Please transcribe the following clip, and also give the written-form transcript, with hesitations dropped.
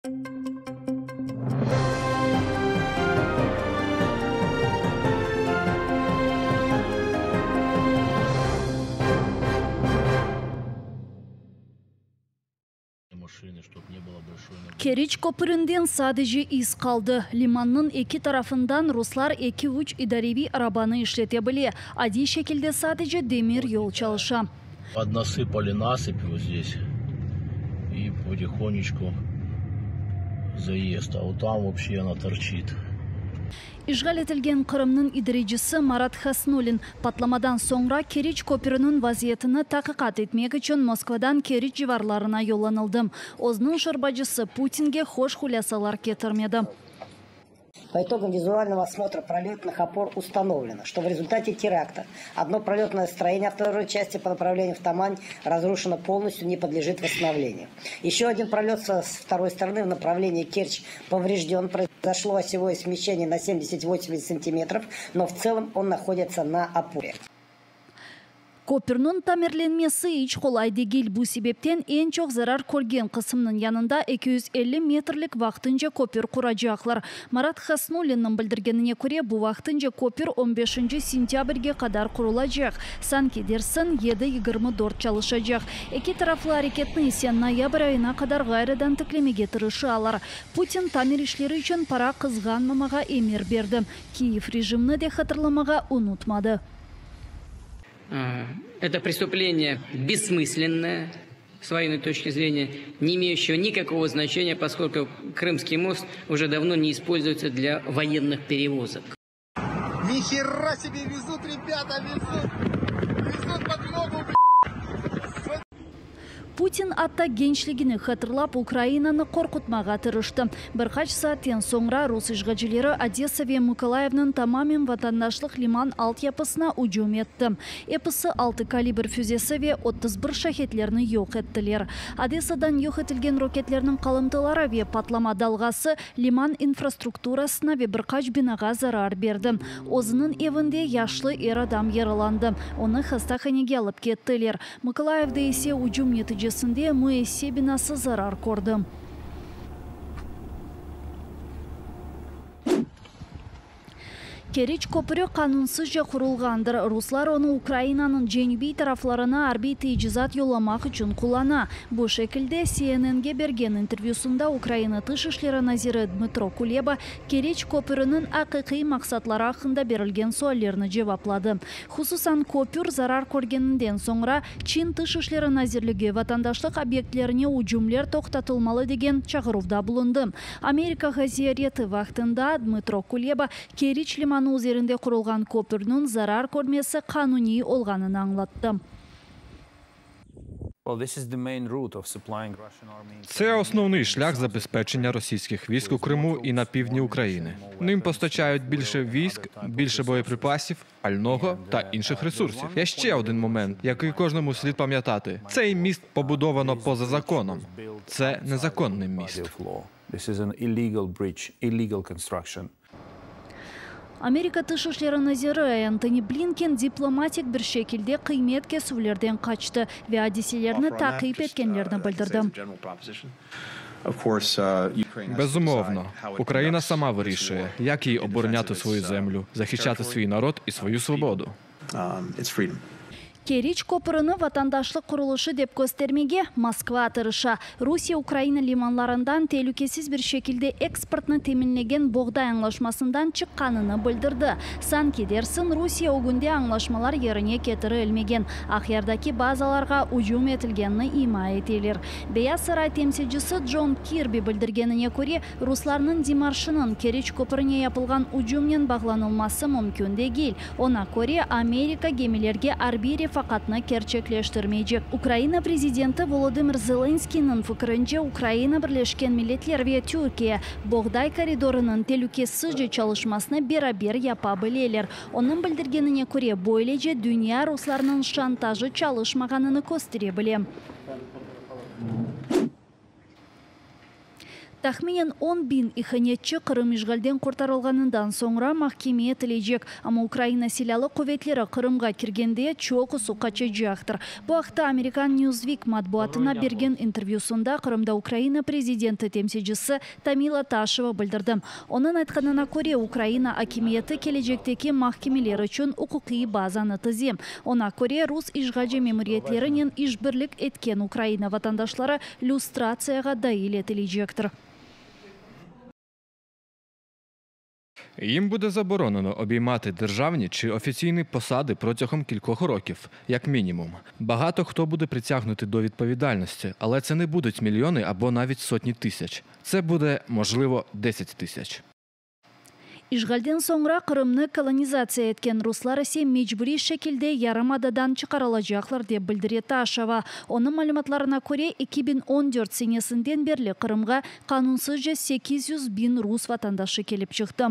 Keriç köpürinden sadece iz qaldı. Limannıñ eki tarafından ruslar eki-üç idareviy arabanı işlete bile, adiy şekilde sadece demir yol çalışa. Podnasıpali nasıpь vot zdes i potihonечku zaezd, a vot tam voobşe ona torçit. İşğal etilgen Qırımnıñ idarecisi Marat Hasnulin, patlamadan soñra Keriç köpüriniñ vaziyetini taqiqat etmek içün Moskvadan Keriç civarlarına yollanıldı. Özüniñ şorbacısı Putinge hoş hulâsalar ketirmedi. По итогам визуального осмотра пролетных опор установлено, что в результате теракта одно пролетное строение второй части по направлению в Тамань разрушено полностью, не подлежит восстановлению. Еще один пролет со второй стороны в направлении Керчь поврежден, произошло осевое смещение на 70-80 сантиметров, но в целом он находится на опоре. Köpürniñ tamirlenmesi iç qolay degil, bu sebepten eñ çoq zarar körgen qısımnıñ yanında 250 metrlik vaqtınca köpür quracaqlar. Marat Hasnullinniñ bildirgenine köre, bu vaqtınca köpür on beşinci sentâbrge qadar qurulacaq, sanki dersiñ, 7:24 çalışacaq. Eki taraflı areketni ise noyabr ayına qadar ğayrıdan tiklemege tırışalar. Putin tamir işleri içün para qızğanmamağa emir berdi. Kiyev rejimni de hatırlamağa unutmadı. Это преступление бессмысленное с военной точки зрения, не имеющего никакого значения, поскольку Крымский мост уже давно не используется для военных перевозок. Нихера себе везут, ребята, везут! Везут подмогу, б***ь! Putin atta gençligini hatırlap, Ukrainanı qorqutmağa tırıştı. Bir qaç saatten soñra rus işğalcileri Odessa ve Mıkolayivniñ tamamen vatandaşlıq liman altyapısına ücüm etti. Episi altı Kalibr füzesi ve 31 şahedlerni yoq ettiler. Odessadan yoq etilgen roketlerniñ qalımtıları ve patlama dalğası liman infrastrukturasına ve bir qaç binağa zarar berdi. Özüniñ evinde yaşlı er adam yaralandı, onı hastahanege alıp kettiler. Mıkolayivde ise ücüm neticesinde müessise binası zarar kördi. Keriç köprü qanunsızca qurulğandır. Ruslar onı Ukrainanıñ cenübiy taraflarına arbiy teçizat yollamaq içün qullana. Bu şekilde CNN-ge bergen intervyüsında Ukraina Tış işleri naziri Dmıtro Kuleba Keriç köprüniñ aqiqiy maqsatları aqqında berilgen suallerni cevapladı. Hususan, köpür zarar körgeninden soñra, Çin Tış işleri nazirligi vatandaşlıq obyektlerine ücümler toqtatılmalı degen çağıruvda bulundı. Amerikağa ziyareti vaqtında Dmıtro Kuleba, Keriç limanı üzerinde qurulğan köpürniñ zarar körmesi qanuniy olğanını añlattı. Це основний шлях забезпечення російських військ у Криму і на півдні України. Ним постачають більше військ, більше боєприпасів, пального та інших ресурсів. Є ще один момент, який кожному слід пам'ятати. Цей міст побудовано поза законом. Це незаконний міст. Amerika Tış işleri naziri Entoni Blinken diplomatik bir şekilde qıymet kesüvlerden qaçtı ve adiselerni taqip etkenlerini bildirdi. Безумовно, Україна сама вирішує, як їй обороняти свою землю, захищати свій народ і свою свободу. Keriç köprüni vatandaşlıq qurulışı dep köstermege Moskva tırışa. Rusiye Ukraina limanlarından telükesiz bir şekilde eksportnı teminlegen boğday añlaşmasından çıqqanını bildirdi. Sanki dersiñ, Rusiye ögünde añlaşmalar yerine ketirilmegen, Aqyardaki bazalarğa ücüm etilgenini ima eteler. Beyaz saray temsilcisi Con Kirbi bildirgenine köre, ruslarnıñ demarşınıñ Keriç köprüne yapılğan ücümnen bağlanılması mümkün degil. Oña köre, Amerika gemilerge arbiy refaqatnı kerçekleştirmeycek. Ukraina prezidenti Volodımır Zelenskıynıñ fikirince, Ukraina, Birleşken Milletler ve Türkiye boğday koridorınıñ telükesizce çalışmasını beraber yapa bileler. Onıñ bildirgenine köre, böylece dünya ruslarnıñ şantajı çalışmağanını köstere bile. Tahminen 10 biñ ihanetçi Qırım işğalden qurtarılğanından soñra mahkeme etilecek. Amma Ukraina Silâlı quvetleri Qırımğa kirgende çoqusı qaçacaqtır. Bu aqta amerikan Newsweek matbuatına bergen intervyüsında Qırımda Ukraina prezidenti temsilcisi Tamila Taşeva bildirdi. Onıñ aytqanına köre, Ukraina akimiyeti kelecekteki mahkemeler içün uquqiy bazanı tize. Oña köre, rus işğalci memuriyetlerinen işbirlik etken Ukraina vatandaşları lüstratsiyağa dail etilecektir. Їм буде заборонено обіймати державні чи офіційні посади протягом кількох років, як мінімум. Багато хто буде притягнути до відповідальності, але це не будуть мільйони або навіть сотні тисяч. Це буде, можливо, 10 тисяч. İşğalden soñra Qırımnı kolonizatsiya etken ruslar ise mecburiy şekilde yarımadadan çıqarılacaqlar, dep bildire Taşeva. Onıñ malümatlarına köre, 2014 senesinden berli Qırımğa qanunsızca 800 biñ rus vatandaşı kelip çıqtı.